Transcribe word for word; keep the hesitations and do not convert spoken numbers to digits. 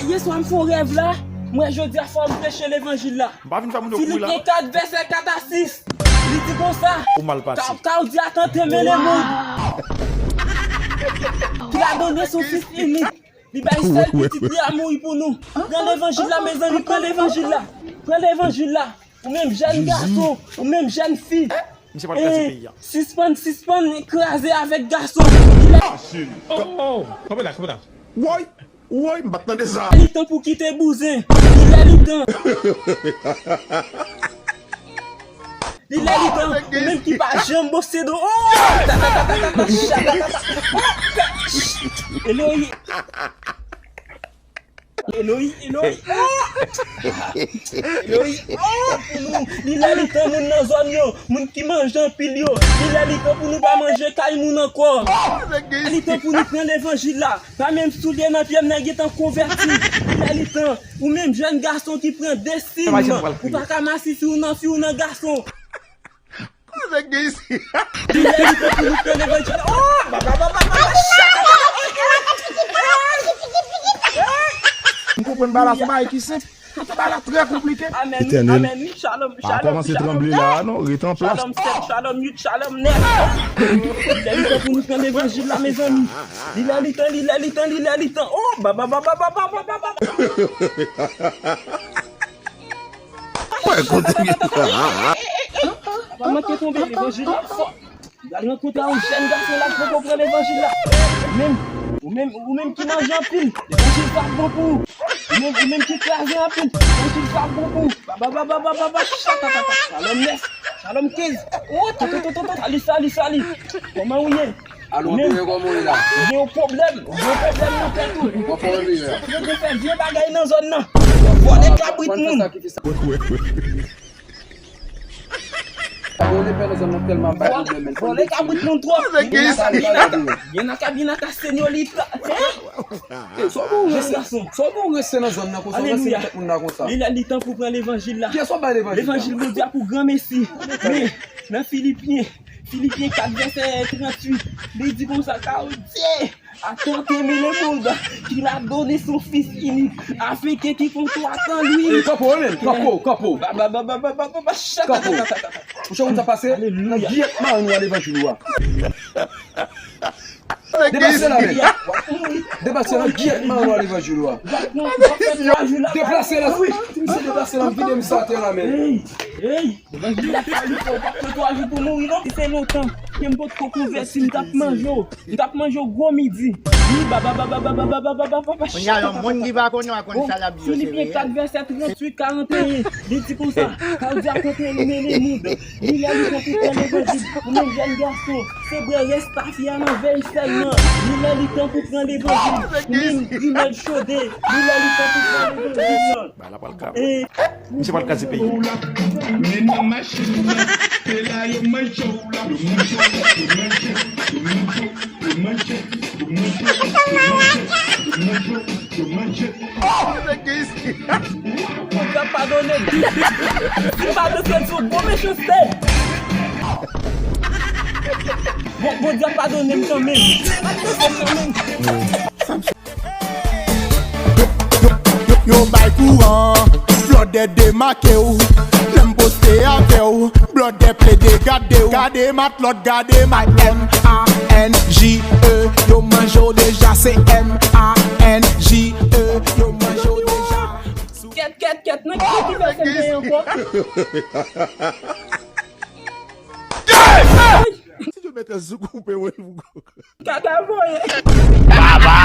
Yè swa m fè yon rèv la, m wè jodi a fò m preche levanjil la. M pa vin fè moun yo kouri la, non. Filipyen kat, vèsè kat a sis. Li di konsa, ou mal pase. Ka, ka w di a tante mele moun. Ki la donnen son fis inik. Li bay sèl pitit li a mouri pou nou. Pran levanjil la, mezanmi, pran levanjil la. Pran levanjil la. Ou menm jèn gason, ou menm jèn fi. Misye pral kraze peyi a. Sispann, sispann kraze avèk gason. Oh, oh, kanpe la, kanpe la. Woy, woy, m pa t tande sa. Li lè li tan pou kite bouzen. Li lè li tan. Li lè li tan, ou menm ki pa janm bwose do. Oh! Ta, ta, ta, ta, ta, ta, cha, ta, ta, ta. Oh! Eloyi. Eloyi, Eloyi. Oh! Eloyi, oh! Pou nou, li lè li tan moun nan zòn yo, moun ki manje anpil yo. Li lè li tan pou nou pa manje kay moun ankò. Li lè li tan pou nou pran levanjil la. Pa menm soulye nan pye m nan gentan konvèti. Li lè li tan, ou menm jèn gason ki pran de sim, ou pa ka masisi ou nan fi ou nan gason. Koze gen isi. Li lè li tan pou nou pran levanjil. Oh, ba, ba, ba, ba, ba, ba, cha. M konprann bagay la, se yon bagay ki senp. Tout bagay la trè konplike. Amèn, wi, Etènèl, amèn, wi, shalom, pa shalom, kòmanse shalom, tranble la, non, ret an plas. Shalom sèt, shalom uit, shalom nèf. Li lè li tan pou nou pran levanjil la, mezanmi. Li lè li tan, li lè li tan, li lè li tan. Oh, ba, ba, ba. Mwen konte. Pa manke tonbe, levanjil la fò. L al rankontre a yon jèn gason la k poko pran levanjil la. Ou menm, ou menm, ou menm ki manje anpil, levanjil sa ap bon pou ou. Ou menm, ou menm ki kraze anpil, levanjil sa ap bon pou ou. Ba, ba, ba, ba, ba, ba, ba, cha, ta, ta, ta. Shalom nèf, shalom kenz. Oh, to, to, to, to, to. Salut, salut, salut. Kòman ou ye? Alo, ou menm, anpil, kòman ou ye la? Ou gen yon pwoblèm, ou gen yon pwoblèm nan tèt ou. Ou anfòm, anpil, la. Ou te fè vye bagay nan zòn nan. Vòlè kabrit moun. Vòlè kabrit moun twòp. Gen nan kabinaka, gen nan kabinaka, senyolita. Sa w bon reste nan zòn nan konsa, w reste nan tèt moun nan konsa. Li lè li tan pou pran levanjil la. Kiyès w ap bay levanjil la? Levanjil Bondye a pou granmesi. Men, nan Filipyen, Filipyen kat vèsè tranntuit, li di konsa, car Dieu a tant aimé le monde qu'il a donné son Fils unique, afin que quiconque croit en lui. Kanpo, kanpo, kanpo. Ba, ba, ba, ba, ba, ba, ba, ba, cha, ta, ta, ta, ta, ta. Ou chè konn sa pase? Alelouya. Nan gyèt maren nou a levanjil ou a. Deplase la men. Deplase nan gyèt maren nou a levanjil ou a. Deplase la. Wi, ti misye deplase la, m vide misye atè la men. Hey, hey. Levanjil la fè li fè w pa pran twa jou pou mouri non. Si se lontan ke m potko konvèti, m t ap manje w. M t ap manje w gwo midi. Wi, ba, ba, ba. Kounye a, yon moun ki pa konnen w a konn sa l ap di yo, se vre. Filipyen kat vèsè tranntuit, karanteyen, li di konsa, car Dieu a tant aimé le monde, li lè li tan pou pran levanjil, ou menm jèn gason, se bwè rès tafya nan vèy sèlman, li lè li tan pou pran levanjil, ou menm grimèl chode, li lè li tan pou pran levanjil nan. Ba la pral ka. Misye pral kraze peyi. Men nan machin nan, se la yo manje w la. Yo manje w, yo manje w, yo manje w, yo manje w, yo manje w, yo manje w, yo manje w, yo manje w. Bondye ap padone m. Si m pa danse, se yon gwo mechanste. Bon, Bondye ap padone m kanmenm. Ap danse m kanmenm. Yo, yo, yo, yo bay kouran, blòdè demake w. Lè m poste avè w, blòdè plede gade w. Gade matlòt, gade ma M A N J E, yo manje w deja, se M A N J E, yo manje w deja. Kèt, kèt, kèt, nan ki fè se gen ankò? Si yo mèt sou koupe, wi. Kaka voye. Baba!